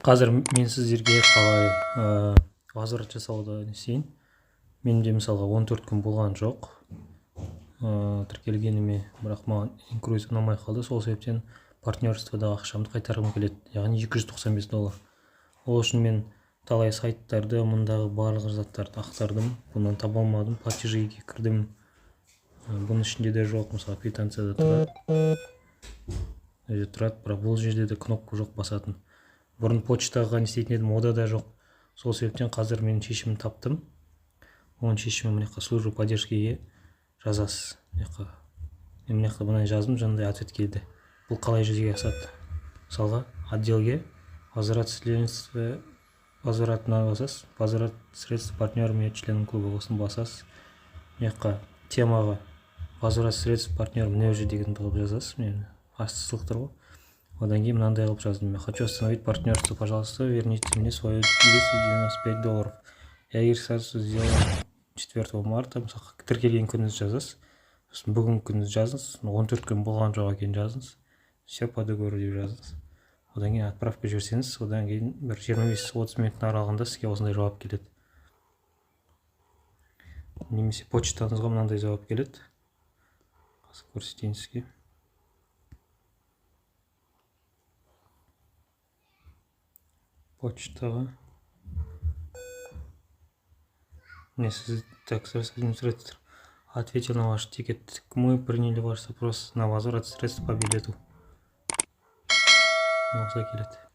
Қазір мен сіздерге қалай возврат жасауды не істейін. Менде мысалға 14 күн болған жоқ тіркелгеніме, бірақ маған инкруиз ұнамай қалды. Сол себептен партнерстводағы ақшамды қайтарғым келеді, яғни 295 доллар. Ол үшін мен талай сайттарды, мұндағы барлық заттарды ақтардым, бұнан таба алмадым. Платежиге кірдім, бұның ішінде де жоқ. Мысалы, квитанцияда тұрады, жерде тұрады, бірақ бұл жерде де кнопка жоқ басатын. Бұрын почтаға не істейтін едім, ода да жоқ. Сол себептен қазір мен шешімін таптым. Оның шешімі: мына жаққа, служба поддержкиге жазасыз. Мына жаққа, мен мына жақта мынаны жаздым, жаңағыдай ответ келді. Бұл қалай жүзеге асады? Мысалға, отделге, возврат средств, возврат мынаны басасыз, возврат средств партнерам и членам клуба, осыны басасыз. Мына жаққа темаға «возврат средств партнерам» мына жерде деген қылып жазасыз. Мен асты ссылка тұр ғой. Одан кейін мынандай қылып жаздым: «Я хочу остановить партнерство, пожалуйста, верните мне свое 295 долларов, я регистрацию сделал 4 марта». Мысалы, тіркелген күніңізді жазасыз, сосын бүгінгі күніңізді жазыңыз, 14 күн болған жоқ екенін жазыңыз, «все по договору» деп жазыңыз. Одан кейін отправка жіберсеңіз, одан кейін бір 25-30 минуттың аралығында сізге осындай жауап келеді немесе почтаңызға мынандай жауап келеді. Қазір көрсетейін сізге. Почтаға не сіз. Так, администратор ответил на ваш тикет: «Мы приняли ваш запрос на возврат средств по билету». Осылай келеді.